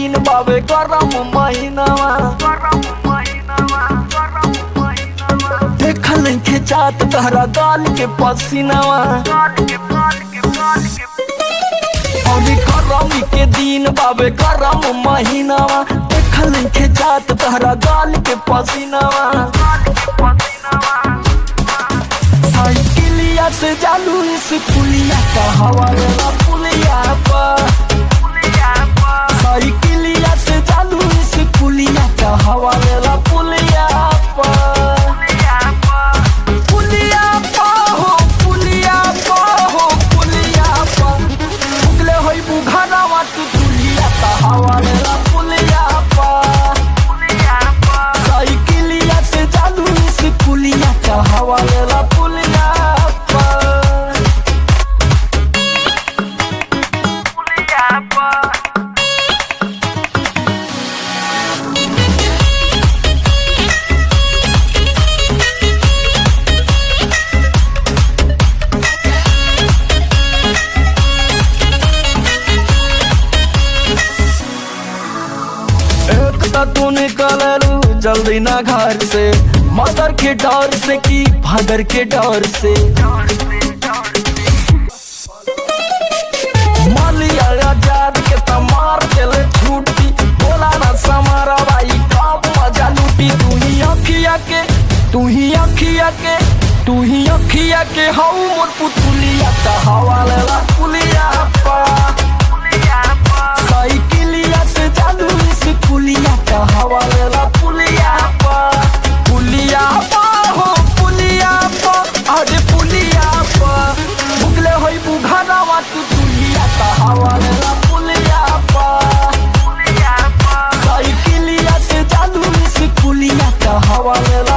दिन बावे गरम महीनावा। देखल नइखे जात तहरा गाल के पसीनावा। अरे गरमी के दिन बावे गरम महीनावा, देखल नइखे जात तहरा गाल के पसीनावा। साइकिलिया से जालू स्कूलिया का हवा लेला पुलिया पर। साइकिलिया से जालू स्कूलिया का हवा लेला पुलिया पर। पुलिया पर हो, पुलिया पर हो, पुलिया पर उगले होई बुघारावा तू तुलिया का हवा लेला पुलिया पर। साइकिलिया से जालू स्कूलिया का हवा लेला पुलिया पर। एक त तू निकललू जल्दी ना घर से, मदर के डर से कि फादर के डर से। मालिया आजाद के तमार चले छुट्टी, बोला ना समारा भाई कब मजा लूटी। तू ही अखिया के, तू ही अखिया के, तू ही अखिया के हऊ मोर पुतुलिया का हवा लेला पुलिया पा। साइकिलिया से जालू स्कूलिया का हवा लेला पुलिया पा। पुलिया पा हो, पुलिया पा, अरे पुलिया पा उगले होई बुघारावा तू तुलिया का हवा लेला पुलिया पा। साइकिलिया से जालू स्कूलिया का हवा लेला।